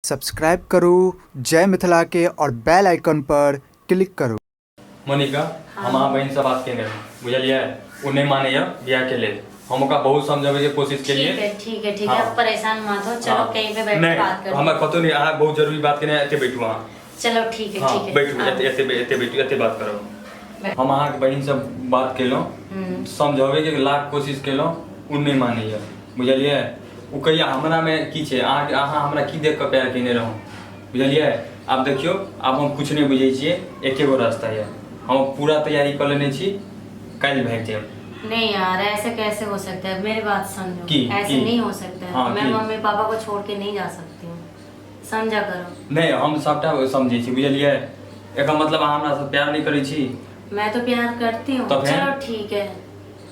Subscribe करू जय मिथिला के और बेल आइकन पर क्लिक करू। मोनिका हम अहाँ बहिनसँ बात केने रहौं बुझलियै ओ नहि मानैए बियाहके लेल हम ओकरा बहुत समझबैके कोशिश केलियै। ठीक है, ठीक है, ठीक है। हाँ। अब परेशान मत हो, चलो। हाँ। कहीं पे बैठ के नहि बात करते हमरा हैं। कतहु नहि, अहाँ बहुत जरूरी बात केने, एते बैठू अहाँ। चलो, ठीक है। हाँ। ठीक है। बैठू। हाँ। एते एते एते बैठू, एते बात करब। हम अहाँके बहिनसँ बात केलहुँ, समझबैके लाख कोशिश केलहुँ, ओ नहि मानैए, बुझलियै? ओ कहैए हमरामे की छै, अहाँके अहाँ हमरा की देख कऽ प्यार केने रहौं, बुझलियै? आब देखियौ, आब हम किछु नहि बुझै छियै, एके गो रास्ता यऽ, हम पूरा तैयारी कऽ लेने छी, काल्हि भागि जायब। नहीं यार, ऐसे कैसे हो सकता है? मेरी बात समझो। की? ऐसे की? नहीं हो सकता है। हाँ, मैं की? मम्मी पापा को छोड़ के नहीं जा सकती हूँ, समझा करो। नहि, हम सभटा समझै छी, बुझलियै? एकर मतलब अहाँ हमरासँ प्यार नहि करै छी? मैं तो प्यार करती हूँ। तो फिर? चलो, ठीक है,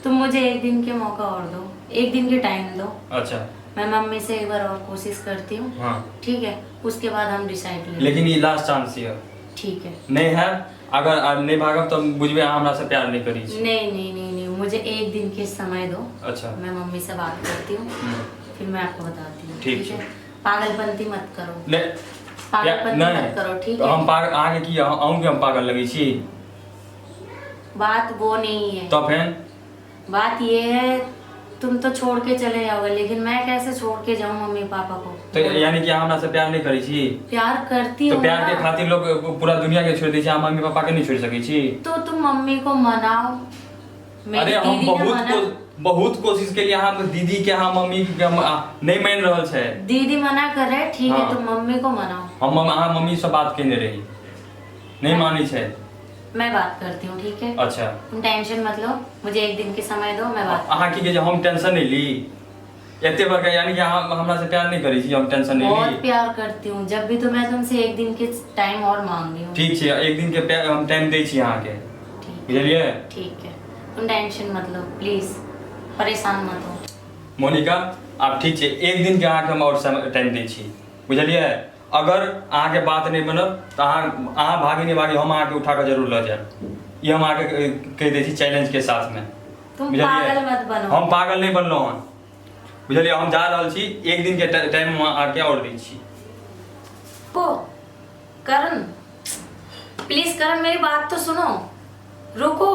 तुम मुझे एक दिन के मौका और दो, एक दिन के टाइम दो। अच्छा। मैं मम्मी से एक बार और कोशिश करती हूँ। ठीक है, उसके बाद हम डिसाइड ले। लेकिन ई लास्ट चांस यऽ। ठीक है। नहि हैत अगर आ नहि भागब तऽ बुझबै अहाँ हमरासँ प्यार नहि करै छी। नहीं नहीं नहीं नहीं, मुझे एक दिन के समय दो। अच्छा। मैं मम्मी से बात करती हूँ, फिर मैं आपको बताती हूँ। ठीक है? है। पागलपंती मत करो। नहि। पागलपंती नहि मत करो, ठीक तऽ है? हम पागल अहाँके की, अहूँके हम पागल लगै छी? बात वो नहीं है। तऽ फेर? बात ये है, तुम तो छोड़ के चले जाओगे, लेकिन मैं कैसे छोड़ के जाऊँ मम्मी पापा को? तऽ यानी कि अहाँ हमरासँ प्यार नहि करै छी? प्यार करती तऽ हूँ प्यार के ना। खातिर लोग पूरा दुनिया के छोड़ि दै छै, अहाँ मम्मी पापा के नहि छोड़ि सकै छी? तो तुम मम्मी को मनाओ, मेरी अरे हम दीदी ने बहुत मना बहुत कोशिश केलिए अहाँ दीदी के, अहाँ मम्मी के, हम नहि मानि रहल छै। दीदी मना कर रहे, ठीक है? हाँ। तुम मम्मी को मनाओ। हम अहाँ मम्मी से बात केने रही, नहि मानै छै। मैं बात करती हूँ, ठीक है? अच्छा। तुम टेंशन मत लो, मुझे एक दिन के समय दो, मैं बात अहाँ की कहै छै, हम टेंशन नहि ली? एते बड़का, यानी कि अहाँ हमरा से प्यार नहि करै छी, हम टेंशन नहि बहुत ली? प्यार करती हूँ, जब भी तो मैं तुमसे एक दिन के टाइम और मांग रही हूँ। ठीक छै, एक दिन के प्यार हम टाइम दै छी अहाँके। ठीक। बुझलियै? ठीक है, तुम टेंशन मत लो, प्लीज परेशान मत हो। मोनिका, आब ठीक छै, एक दिन के अहाँके हम आओर टाइम दै छी, बुझलियै? अगर अहाँके बात नहि बनत तऽ अहाँ अहाँ भागी नहि भागी, हम अहाँके उठा कऽ जरूर लऽ जायब, ई हम अहाँके कहि दै छी चैलेंजके साथमे। तुम बुझलियै? पागल मत बनो। हम पागल नहि बनलहुँ हन, बुझलियै? हम जा रहल छी, एक दिनके टाइम हम अहाँके आओर दै छी। को करण, प्लीज करण, मेरी बात तो सुनो, रुको।